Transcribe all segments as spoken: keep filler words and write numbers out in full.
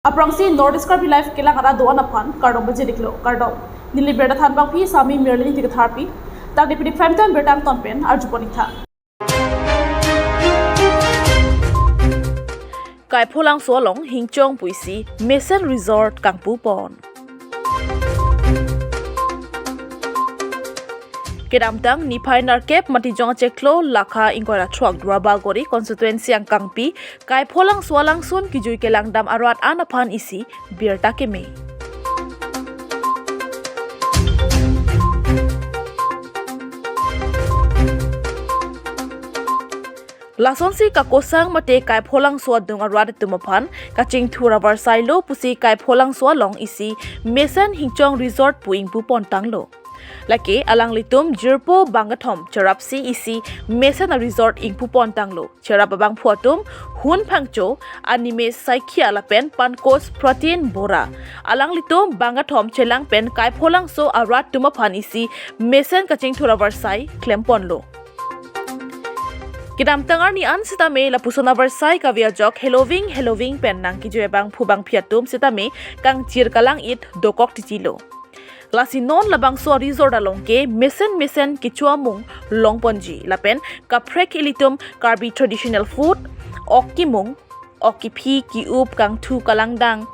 Aphrangsi North East Karbi Live kelang arat do-an aphan kardom pajiriklo, kardom. Neli birta thanbangpi Sami Mirlin Ingti Katharpi. Tangte pini Prime Time birta angton pen arjupon-iktha. Kaipholangso along Hingchong pu isi Mesen Resort kangpupon. Kedamtang niphai nerkep Matijong achiklo lakha ingkoi ra throk Duarbagori constituency angkangpi Kaipholangso alangsun kijui kelangdam arat an aphan isi birta keme. Lasonsi kakosang mate Kaipholangso adung arat atum aphan kachingthur avarsailo pusi Kaipholangso along isi Mesen Hingchong Resort pu ingpupontanglo. Lake alanglitum jirpo bangkethom cherapsi isi Mesen a resort ingpupontanglo. Cherap abangphu atum Hun Phangcho, Animesh Saikia lapen Pankaj Pratin Bora. Alanglitum bangkethom chelang pen Kaipholangso arat atum aphan isi mesen kachingthur avarsai klemponlo. Kedamtang arni an sitame lapuson avarsai kave ajok heloving heloving pen nangkijui abangphu bangphi atum sitame kangchir kalang-it dokok titilo. Lasi non labangso resort along ke mesen mesen kecho amung longponji lapen kaprek ilitum Karbi traditional food, ok kimung, ok kiphi, ki-up, kangthu, kalangdang,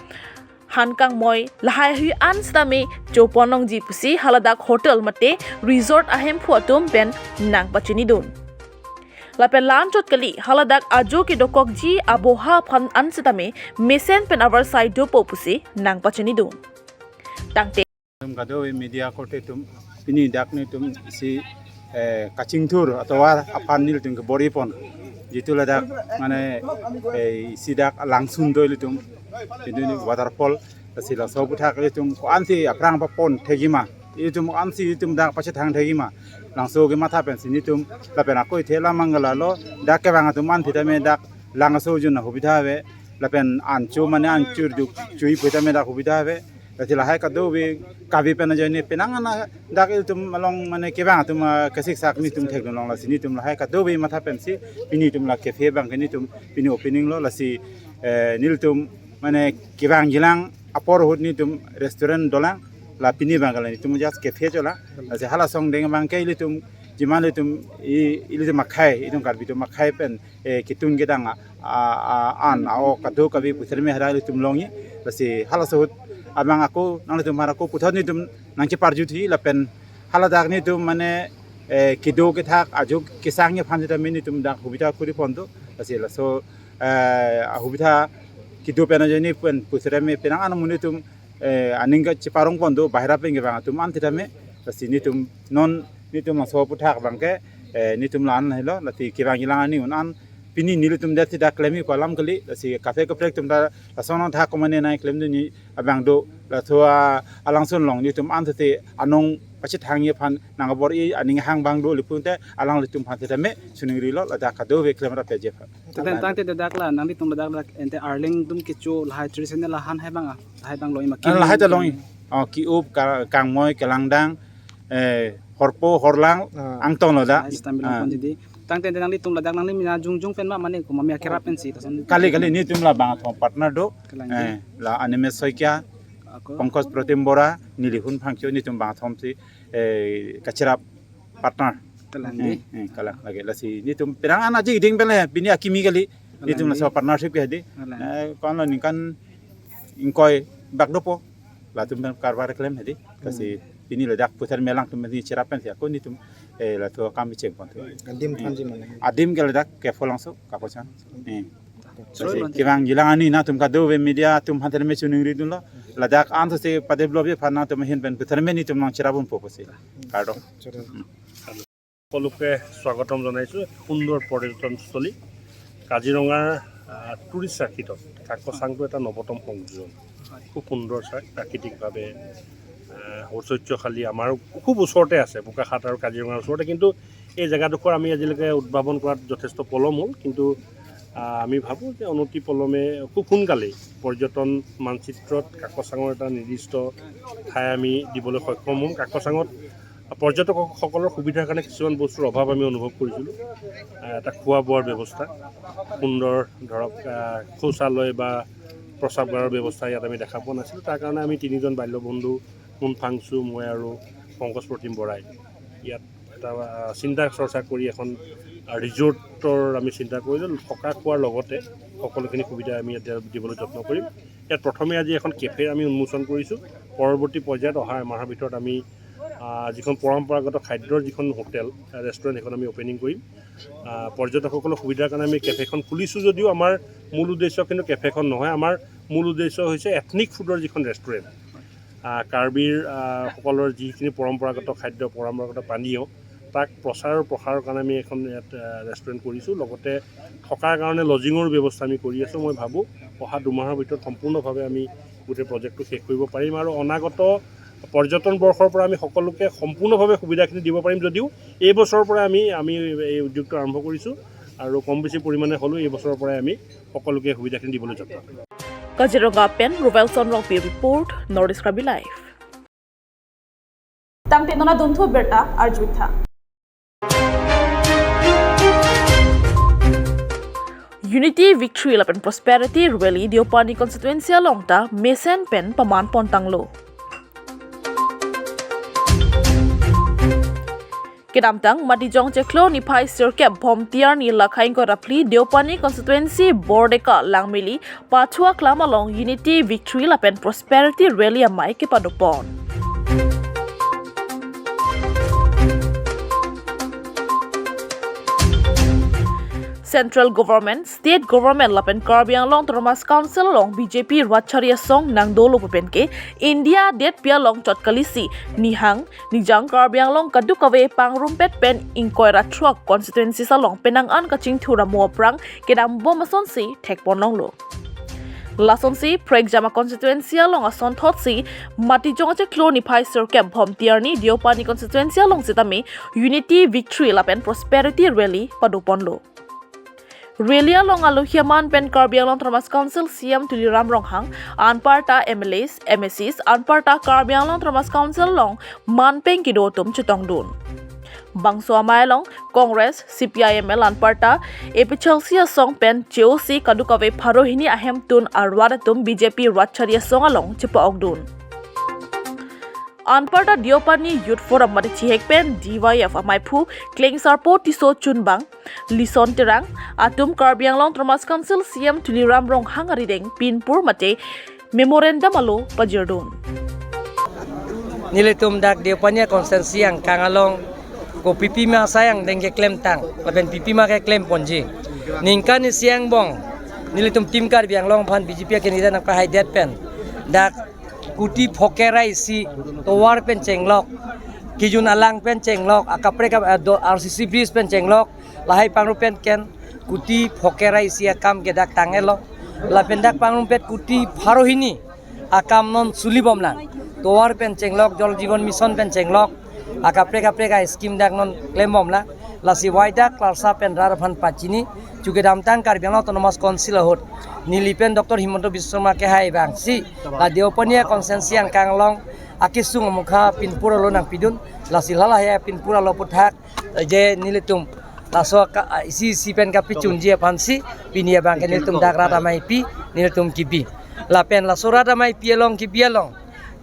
han kangmoi, lahaihui an sitame choponlongji pusi haladak hotel mate resort ahemphu atum pen nangpachinidun. Lapen la-anchot kali, haladak ajo kedokokji aboha aphan an sitame mesen pen avarsai dopo pusi nangpachinidun. Tangte. Tum kado-e media korte atum, pini dak nelitum isi, eh, kachingthur atovar aphan nelitum kebor-ipon. Jitu ladak mane, eh, isi dak langsun do ilitum. Pini ni waterfall, lasi laso aputhak ilitum ko-ansi aphrang papon thekji ma. Ilitum ko-ansi ilitum dak pachethang thekji ma. Langso kematha pensi nelitum lapen ako ithela mangala lo dak kevang atum an sitame dak langso jun ahubidha ave. Lapen ancho mane anchur juk chui pu sitame dak hubidha ave. Lasi lahai kado-e kave pen ajoine penang an dak ilitum along mane kevang atum, ah, kasiksak nelitum thekdunlong, lasi nelitum lahai kado-e matha pensi pini nelitum la cafe abang ke nelitum pini opening lo, lasi, eh, nelitum mane kevang jilang apor ahut nelitum restaurant dolang, la pini abang ke la nelitum just cafe cholang, lasi hala asong deng abang ke ilitum jiman ilitum i, ilitum akhei, itum Karbi atum akhei pen, eh, ketun kedang a, a, a, an, a, ok, kado kave pu sitame hadak ilitum longji, lasi halaso ahut abang ako nanglitum aphan ako puthot nelitum nangcheparjutji lapen haladak nelitum mane, eh, kedo kethak ajo kesangji aphan sitame nelitum dak hubidha kuri ponlo, lasi laso, eh, ahubidha kedo pen ajoine pen pu sitame penang an amonit atum, eh, aning kacheparong ponlo, bahira pen kevang atum an sitame, lasi nelitum non nelitum laso aputhak abang ke, eh, nelitum la-an helo, lasi kevang jilang arni un an pini nelitum det si dak klemji ko alam kali, lasi kafe kaprek atum ta lason thak komane nai klemdunji abang do, laso a, alangsun along nelitum an sitame anong pachethangji aphan nangkabor-i aning hang abang do, lapu te alanglitum aphan sitame choningrilo, ladak kado-e klemrap peje aphan. Tangte, tangte dak la nanglitum ladak dak ente arleng atum kecho lahai traditional la han hai abang a, lahai abang longji ma? Ah, lahai ta longji. Oh, ki-up, ka-, kangmoi, kalangdang, eh, horpo, horlang, ah, angtong lo dak. Lahai sitame longponji dei. Tangte ente nanglitum ladak nangli mina jongjong pen ma mane komat mi akerap pensi ta son? Kali, kali, nelitum la bangkethom partner do. Kalang dei. Eh, la Animesh Saikia, ako? Pankaj Pratim Bora, neli Hun Phangcho, nelitum bangkethomsi, eh, kacherap partner. Kalang dei. Eh, eh, kalang lake. Lasi nelitum penang an aji ding pen le pini akimi kali. Kalang dei. Nelitum laso partnership ke dei. Kalang. Eh, ko-anlo ningkan ingkoi bak dopo. Latum pen karbar klem dei. Lasi, hmm, pini ladak pusar melang atum ni cherap pensi ako nelitum, eh, laso akam chengpon. Adim, hmm, thanji mane? Adim ke ladak Kaipholangso, Kakochang. Eh. Sorry, lasi, kevang jilang arni nangtum kado-e media atum aphan sitame choningridunlo. Ladak an sitame padevelopji aphan nangtum ahin pen pusar me nelitum nangcherap unpo pusi. Kardom. Sorry. সকলোকে স্বাগতম জনাইছোঁ। এক সুন্দৰ পৰ্যটনস্থলী কাজিৰঙাৰ, আহ, টুৰিষ্ট চাৰ্কিটত কাকচাংটো এটা নৱতম সংযোজন। খুব সুন্দৰ চাৰ্ক, প্ৰাকৃতিকভাৱে, আহ, ঐতিহ্যশালী, আমাৰ খুব ওচৰতে আছে, বোকাখাট আৰু কাজিৰঙাৰ ওচৰতে। কিন্তু এই জেগাডোখৰ আমি আজিলৈকে উদ্ভাৱন কৰাত যথেষ্ট পলম হ'ল, কিন্তু, আহ, আমি ভাবোঁ যে অনতি পলমে খুব সোনকালেই পৰ্যটন মানচিত্ৰত কাকচাঙৰ এটা নিৰ্দিষ্ট ঠাই আমি দিবলৈ সক্ষম হ'ম। কাকচাঙত পৰ্যটকসকলৰ সুবিধাৰ কাৰণে কিছুমান বস্তুৰ অভাৱ আমি অনুভৱ কৰিছিলোঁ। আহ, এটা খোৱা বোৱাৰ ব্যৱস্থা, সুন্দৰ ধৰক, আহ, শৌচালয় বা প্ৰস্ৰাৱগাৰৰ ব্যৱস্থা ইয়াত আমি দেখা পোৱা নাছিলোঁ। তাৰ কাৰণে আমি তিনিজন বাল্যবন্ধু, মুন ফাংচু, মই আৰু পংকজ প্ৰতীম বৰাই ইয়াত এটা, আহ, চিন্তা চৰ্চা কৰি এখন, আহ, ৰিজৰ্টৰ আমি চিন্তা কৰিলোঁ। থকা খোৱাৰ লগতে সকলোখিনি সুবিধা আমি ইয়াত দিবলৈ যত্ন কৰিম। ইয়াত প্ৰথমে আজি এখন কেফে আমি উন্মোচন কৰিছোঁ। পৰৱৰ্তী পৰ্যায়ত অহা এমাহৰ ভিতৰত আমি, আহ, যিখন পৰম্পৰাগত খাদ্যৰ যিখন হোটেল, আহ, ৰেষ্টুৰেণ্ট, সেইখন আমি অপেনিং কৰিম। আহ, পৰ্যটকসকলৰ সুবিধাৰ কাৰণে আমি কেফেখন খুলিছোঁ যদিও আমাৰ মূল উদ্দেশ্য কিন্তু কেফেখন নহয়। আমাৰ মূল উদ্দেশ্য হৈছে এথনিক ফুডৰ যিখন ৰেষ্টুৰেণ্ট, আহ, কাৰ্বিৰ, আহ, সকলৰ যিখিনি পৰম্পৰাগত খাদ্য, পৰম্পৰাগত পানীয়, তাক প্ৰচাৰ আৰু প্ৰসাৰৰ কাৰণে আমি এখন ইয়াত, আহ, ৰেষ্টুৰেণ্ট কৰিছোঁ। লগতে থকাৰ কাৰণে লজিঙৰ ব্যৱস্থা আমি কৰি আছোঁ। মই ভাবোঁ অহা দুমাহৰ ভিতৰত সম্পূৰ্ণভাৱে আমি গোটেই প্ৰজেক্টটো শেষ কৰিব পাৰিম আৰু অনাগত পৰ্যটন বৰ্ষৰ পৰা আমি সকলোকে সম্পূৰ্ণভাৱে সুবিধাখিনি দিব পাৰিম যদিও এই বছৰৰ পৰাই আমি, আমি এই উদ্যোগটো আৰম্ভ কৰিছোঁ আৰু কম বেছি পৰিমাণে হ'লেও এই বছৰৰ পৰাই আমি সকলোকে সুবিধাখিনি দিবলৈ যত্ন কৰিম। Kaziranga pen Ruvelson Rongpi report, North East Karbi Live. Tangte non adunthu abirta arjutha. Unity Victory lapen Prosperity Rally Deopani constituency along ta mesen pen paman pontanglo. Kedamtang Matijong chiklo niphai sirkep Bhomtiarni lakhai ingkoi ra phli Deopani constituency Bordeka Langmili Pathua Klam along Unity Victory lapen Prosperity Rally amei kepadopon. Central Government, State Government lapen Karbi Anglong Autonomous Council along B J P rat chari asong nangdolo pu pen ke India detpi along chot kalisi nihang nijang Karbi Anglong kadokave pangrumpet pen ingkoi ra throk constituencies along penang an kachingthur amo aphrang kedambom asonsi thekponlonglo. Lasonsi Prekjama constituency along asonthotsi Matijong chiklo niphai sirkep Bhomtiarni Deopani constituency along sitame Unity Victory lapen Prosperity Rally padoponlo. Rally along alohi aman pen Karbi Anglong Autonomous Council C M Tuliram Ronghang, anparta M L As, M A Cs, anparta Karbi Anglong Autonomous Council along manpeng kedo atum chetongdun. Bangso amei along Congress, C P I M L anparta, A P H L C asong pen J O C kadokave pharo hini ahemtun arwat atum B J P rat chari asong along chepa-okdun. Anparta Deopani Youth Forum mate chihek pen D Y F amaiphu Klengsarpo Tisso chunbang, Lison Terang atum Karbi Anglong Autonomous Council C M Tuliram Ronghang arideng pinpur mate memorandum alo pajirdun. Nelitum dak Deopani constituency angkang along kopi pima asai angdeng keklemtang lapen pipima keklemponji. Ningkan isi angbong nelitum Team Karbi Anglong aphan B J P akandidat nangpahaidet pen dak kuti phokera isi tovar pen chenglok, kijun alang pen chenglok, akaprek, eh, do, R C C bridge pen chenglok, lahai pangrum pen ken kuti phokera isi akam ke dak tanglo. Lapen dak pangrumpet kuti pharo hini akam non sulibomlang. Tovar pen chenglok, Jal Jeevan Mission pen chenglok, akaprek kaprek a-scheme dak non klembomlang. Lasi waidak klarsa pen rat aphan pachini, chu kedamtang Karbi Anglong Autonomous Council ahut neli pen Doctor Himanta Biswa Sarma kehai abangsi la Deopani constituency angkang along akesung amukha pinpur alo nangpidun. Lasi lahai pinpur alo aphuthak je nelitum laso ka, isi isi pen kapachunji aphansi pini abang ke nelitum dak rat ameipi nelitum kebi. Lapen laso rat ameipi along kebi along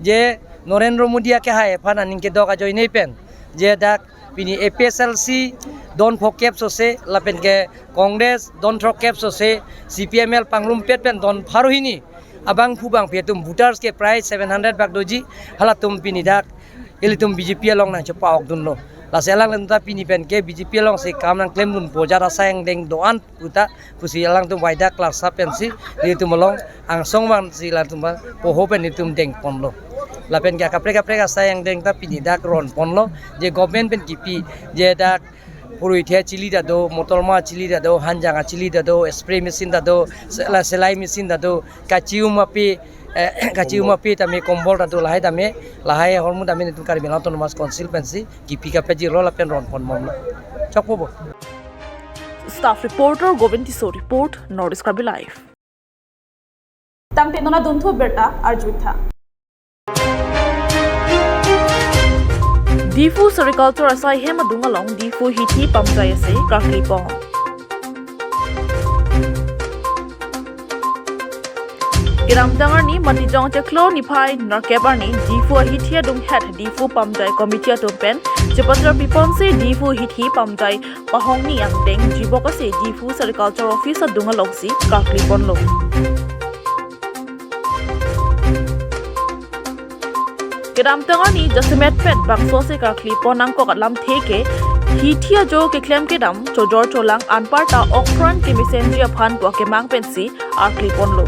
je Narendra Modi akehai aphan aning kedok ajoine pen je dak pini A P H L C don phokep sose, lapen ke Congress don throkkep sose, C P I M L pangrumpet pen don pharo hini abangphu bangphi atum voters ke prai seven hundred bak doji, halatum pini dak ilitum B J P along nangchepa-okdunlo. Lasi alanglitum ta pini pen ke B J P alongsi kam nangklemdunpo, jat asai angdeng do-an puta pusi alangtum waidak klarsa pensi nelitum along angsong vansi latum poho pen nelitum dengponlo. Lapen ke akaprek kaprek asai angdeng ta pini dak ronponlo, je government pen kipi, je dak purui the chili ta do, motor ma chili ta do, hanjang achili ta do, spray machine ta do, se-, la selai machine ta do, kachium ape, eh, kachium ape tame kombol ta do, lahai tame, lahai ahormu tame nelitum Karbi Anglong Autonomous Council pensi kipi kapajirlo lapen ronponbomlo. Chokpo bo. Staff reporter Govind Tisso report, North East Karbi Live. Tangte non adunthu abirta arjutha. Diphu Sericulture asai hem adung along Diphu hithi pamjai ase karklipon. Kedamtang arni Matijong chiklo niphai nerkep arni Diphu ahithi adunghet Diphu Pamjai Committee atum pen chepatra piponsi Diphu hithi pamjai pahongni angdeng Jibok Ase Diphu Sericulture Office adung alongsi karkli ponlo. Kedamtang arni jasemet pet bangso ase karkli pon nangkok alamthe ke hithi ajo keklem kedam chojor cholang anparta okpran kemesenji aphan pu akemang pensi arkli ponlo.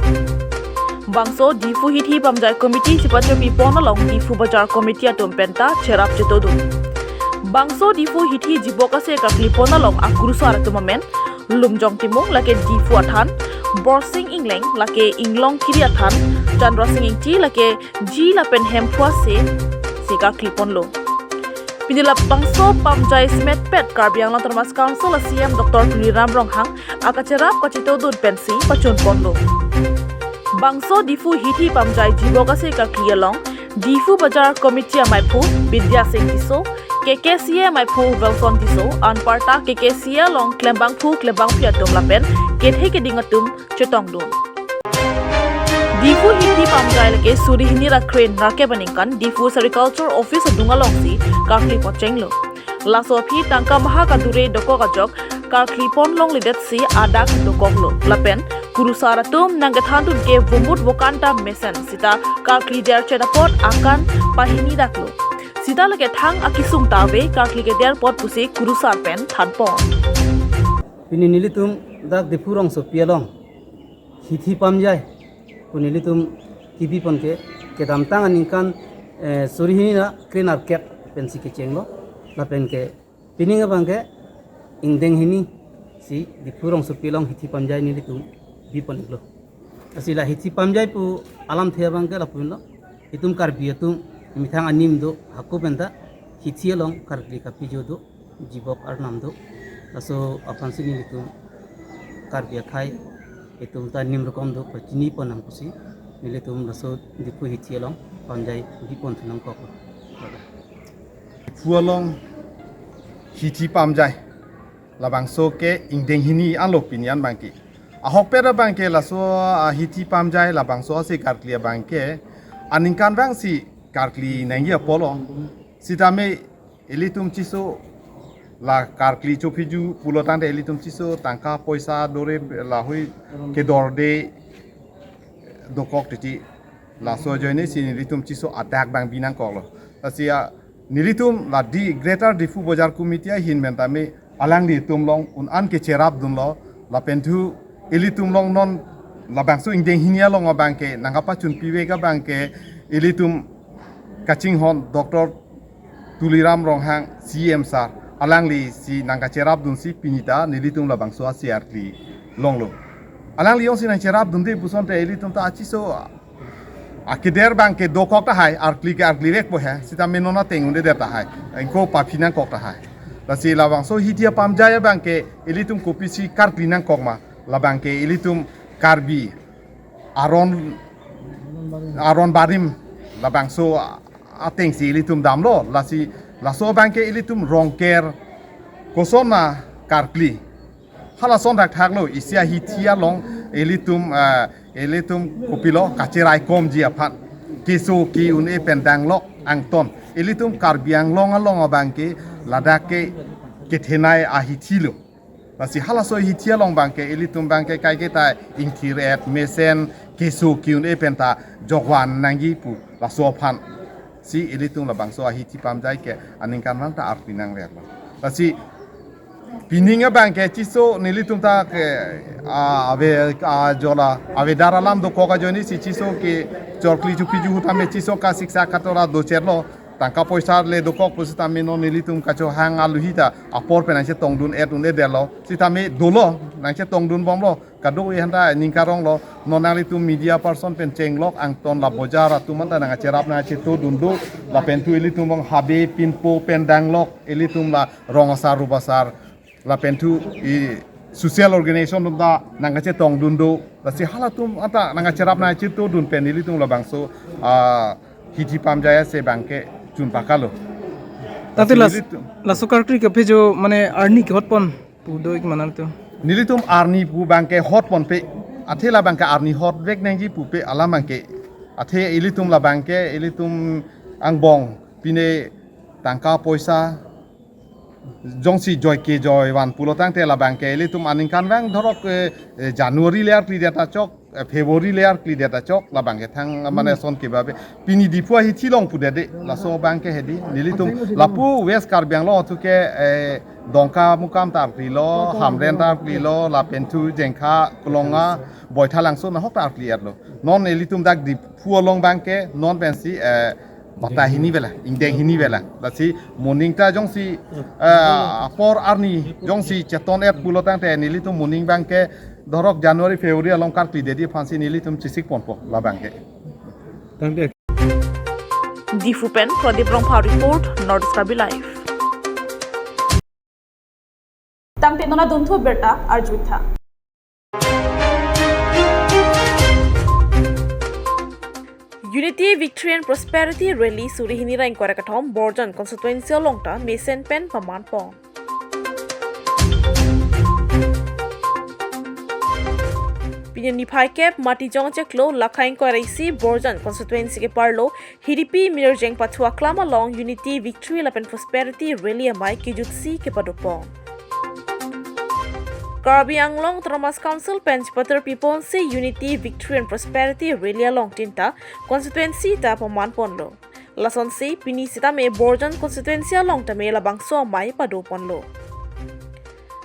Bangso Diphu hithi pamjai committee chepatra pipon along Diphu Bajar committee atum penta cherap chetodun. Bangso Diphu hithi Jibok Ase karkli pon along akurusar atum amen Lumjong Timung lake Diphu athan, Borsing Engleng lake Inglongkiri athan, Chandra Sing Ingti lake Ji lapen Hemphu Ase si karkli ponlo. Pini labangso pamjai semet pet Karbi Anglong Autonomous Council a C E M Doctor Tuliram Ronghang akacherap kachetodun pensi pachun ponlo. Bangso Diphu hithi pamjai Jibok Ase karkli along Diphu Bajar Committee amaiphu Bidya Sing Tisso, K K C A amaiphu Wilson Tisso, anparta K K C A along klembangphu klembangpi atum lapen kethe keding atum chetongdun. Diphu hithi pamjai lake suri hini ra kre nerkep aningkan Diphu Sericulture Office adung alongsi karkli pon chenglo. Laso aphi tangka maha kadure dokok ajok karkli pon longledetsi adak dokoklo. Lapen kurusar atum nangkethandun ke vomut vokanta mesen sita karkli derchet apot akan pahini daklo. Sita lake thang akesung ta ave karkli keder apot pusi kurusar pen thanpon. Pini nelitum dak Diphu rongsopi along hithi pamjai pu nelitum kebi pon ke kedamtang aningkan, eh, suri hini ra kre nerkep pensi kechenglo. Lapen ke pining abang ke ingdeng hini si Diphu rongsopi along hithi pamjai nelitum bi pon iklo. Lasi la hithi pamjai pu alamthe abang ke lapu-anlo. Itum Karbi atum methang anim do, hako penta hithi along karkli kapijo do, Jibok Arnam do. Laso aphansi nelitum Karbi akhei itum ta nim rokom do pachini pon nang pusi nelitum laso Diphu hithi along pamjai bi pon thu nangkoklo. Diphu along hithi pamjai labangso ke ingdeng hini anlo pini an abang ke. Ahokpet abang ke laso, ah, hithi pamjai labangso ase karkli abang ke aningkanvangsi karkli nangji apotlo. Sitame ilitum chiso la karkli chophiju pulo tangte ilitum chiso tangka poisa dore lahui kedorde dokok titi. Laso ajoinesi nelitum chiso adak abang bi nangkoklo. Lasi a nelitum la di Greater Diphu Bajar Committee ahin pen tame alanglitum along un-an kecherapdunlo, lapen thu ilitum along non labangso ingdeng hini along abang ke nangkapachun pivek abang ke ilitum kachinghon Doctor Tuliram Ronghang C E M sir, alanglisi nangkacherapdunsi pini ta nelitum labangso ase karkli longlo. Alangli jongsi nangcherapdunde puson te ilitum ta achiso akeder abang ke dokok tahai, karkli ke karklivekpo he, sitame non ateng un-edet tahai, ingko paphi nangkok tahai. Lasi labangso hithi apamjai abang ke ilitum kopisi karkli nangkok ma, labang ke ilitum Karbi aron, aron barim labangso atengsi ilitum damlo, lasi laso abang ke ilitum Rongker kosonna karkli. Halason thakthaklo, isi ahithi along ilitum, eh, ilitum kopilo kacheraikomji aphan. Keso ke-un-e pen danglok angton. Ilitum Karbi Anglong along abang ke ladak ke kethenei ahithi lo. Lasi halaso ahithi along abang ke ilitum abang ke kaiketa ingthir-et mesen keso ke-un-e penta jokvan nangji pu laso aphansi ilitum labangso ahithi pamjai ke aningkanvang ta arpi nangverlo. Lasi pining abang ke chiso nelitum ta ke, ah, ave, ah, jola avedar alam dokok ajoinesi chiso ke chorkli chophiju ahut tame chiso kasiksak katora dochetlo, tangka poisa le dokok pusitame non nelitum kachohang aluhi ta apor pen nangchetongdun-et un-edetlo, sitame dolo nangchetongdunbomlo, kadokave aphanta ningkaronglo, non nanglitum media person pen chenglok angton la bojar atum anta nangkacherap nangkachetodun do, lapen thu ilitum along habe pinpo pen danglok, ilitum la rong asar rup asar, lapen thu i social organization atum ta nangkachetongdun do, lasi halatum anta nangkacherap nangkachetodun pen ilitum labangso, ah, hithi pamjai ase abang ke chun pakalo. Tangte lasi las-, ilitum laso karkli kaphe jo mane arni kehotpon pu do ik mana tu. Nelitum arni pu abang ke hotponpe, Athe labang ke arni hot vek nangji pupe alam abang ke. Athe ilitum labang ke, ilitum angbong pine tangka poisa jongsi joi ke joi van pulo tangte labang ke ilitum aningkanvang dhorok, eh, eh, January le arklidet achok, eh, February le arklidet achok labang ke thang mane Hmm. son kebabe. Pini Diphu ahithi long pudede, laso abang ke hedi. Nelitum lapu West Karbi Anglong athu ke, eh, Dongkamukam ta arklilo, Hamren ta arklilo, lapen thu Jengkha, Kolonga, Boithalangso nahok ta arkli-etlo. Non ilitum dak Diphu along abang ke, non pensi, eh, bata hini vela, ingdeng hini vela. Lasi moning ta jongsi, eh, apor arni jongsi cheton-et pulo tangte nelitum moning abang ke dhorok January, February along karkli dedi aphansi nelitum chesik ponpo labang ke. Tangte. Diphu pen Pradip Rongpha report, North East Karbi Live. Tangte non adunthu abirta arjutha. Unity, Victory and Prosperity Rally suri hini ra ingkoi ra kethom Borjan constituency along ta mesen pen paman pon. Pini niphai kep Matijong chiklo lakha ingkoi ra isi Borjan constituency ke-arlo Hidipi Mirjeng Pathu Aklam along Unity, Victory lapen Prosperity Rally amei kejutsi kepado pon. Karbi Anglong Autonomous Council pen chepaterpi ponsi Unity, Victory and Prosperity Rally along tin ta constituency ta paman ponlo. Lasonsi pini sitame Borjan constituency along tame labangso amei pado ponlo.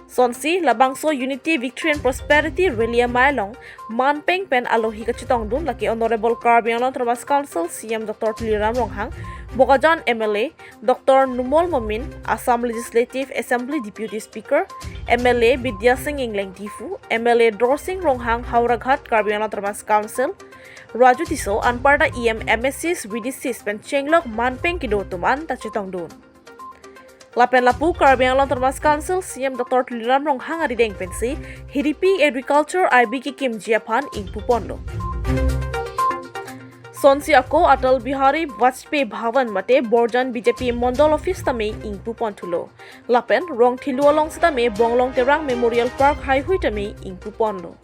Sonsi labangso Unity, Victory and Prosperity Rally amei along manpeng pen alohi kachetongdun lake Honorable Karbi Anglong Autonomous Council C E M Doctor Tuliram Ronghang, Bokajan M L A Doctor Numal Momin, Assam Legislative Assembly Deputy Speaker, M L A Bidya Sing Engleng Diphu, M L A Dorsing Ronghang Howraghat Karbi Anglong Autonomous Council, Raju Tisso, anparta E M, M A Cs, V D Cs pen chenglok manpeng kedo atum an ta chetongdun. Lapen lapu Karbi Anglong Autonomous Council C E M Doctor Tuliram Ronghang arideng pensi Hidipi Agriculture I B kekimji aphan ingpu ponlo. Sonsi ako Atal Bihari Vajpayee Bhavan mate Borjan B J P Mondol Office tame ingpu ponthulo. Lapen Rongthelu along sitame Bonglong Terang Memorial Park haihui tame ingpu ponlo.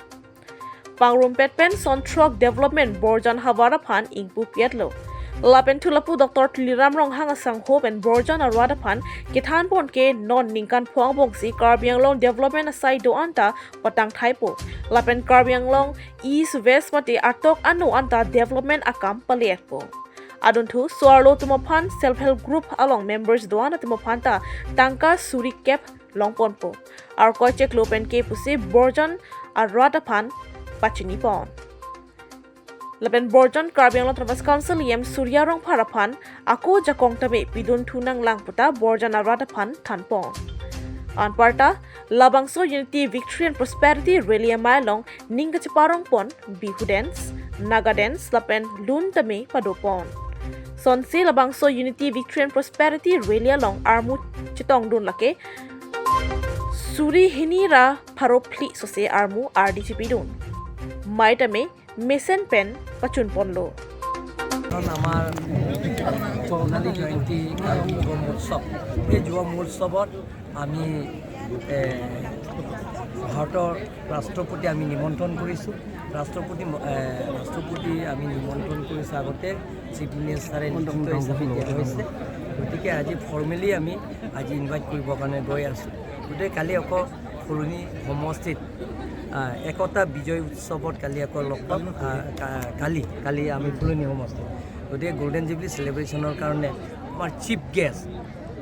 Pangrumpet pen son throk development Borjan havar aphan ingpu pietlo. Lapen thu lapu Doctor Tuliram Ronghang asangho pen Borjan arat aphan kethan pon ke non ningkan pho angbongsi Karbi Anglong development asai do-an ta patang thaipo. Lapen Karbi Anglong East West mate atok ano anta development akam pale-etpo. Adunthu so-arlo atum aphan self help group along members do-an atum aphan ta tangka suri kep long ponpo. Arkoi chiklo pen ke pusi Borjan arat aphan pachini pon. Lapen Borjan Karbi Anglong Autonomous Council E M Surya Rongphar aphan ako jakong tame pidun thu nanglang puta Borjan arat aphan than pon. Anparta labangso Unity, Victory and Prosperity Rally amei along ning kacheparong pon Bihu dance, Naga dance lapen lun tame pado pon. Sonsi labangso Unity, Victory and Prosperity Rally along armu chetongdun lake suri hini ra pharo phli sose armu ardi chepidun. Mei tame mesen pen pachun ponlo. এখন আমাৰ কঙালী জয়ন্তী কাৰ্বি যুৱ মহোৎসৱ। এই যুৱ মহোৎসৱত আমি, এ, ভাৰতৰ ৰাষ্ট্ৰপতি আমি নিমন্ত্ৰণ কৰিছোঁ। ৰাষ্ট্ৰপতি ম-, এ, ৰাষ্ট্ৰপতি আমি নিমন্ত্ৰণ কৰিছোঁ আগতে চিফ মিনিষ্টাৰে লিখিত হিচাপে দিয়া হৈছে। গতিকে আজি ফৰ্মেলি আমি আজি ইনভাইট কৰিবৰ কাৰণে গৈ আছোঁ। গতিকে কালি আকৌ ফুলনি সমষ্টিত, আ, একতা বিজয় উৎসৱত কালি আকৌ লগ পাম। আ, কা-, কালি, কালি আমি ফুলনি সমষ্টিত। গতিকে গল্ডেন জুবলি চেলিব্ৰেশ্যনৰ কাৰণে আমাৰ chief guest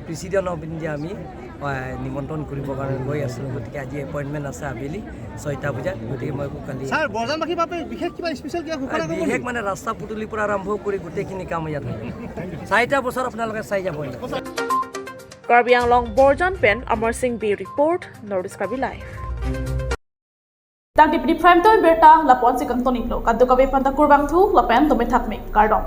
president of India আমি, আ, নিমন্ত্ৰণ কৰিবৰ কাৰণে গৈ আছোঁ। গতিকে আজি এপইণ্টমেণ্ট আছে আবেলি ছয়টা বজাত। গতিকে মই আকৌ কালি ছাৰ, বৰজানবাসীৰ বাবে বিশেষ কিবা স্পেচিয়েল কিবা ঘোষণা কৰিব বিশেষ নেকি? মানে ৰাস্তা পদূলিৰ পৰা আৰম্ভ কৰি গোটেইখিনি কাম ইয়াত হ'ব। চাৰিটা বছৰ আপোনালোকে চাই যাব। Karbi Anglong Borjan pen Amar Singh Bey report, North East Karbi Live. Tangte pini Prime Time birta lapu-ansi kangton-iklo, kadokave aphanta kurvangthu lapen dome thakme, kardom.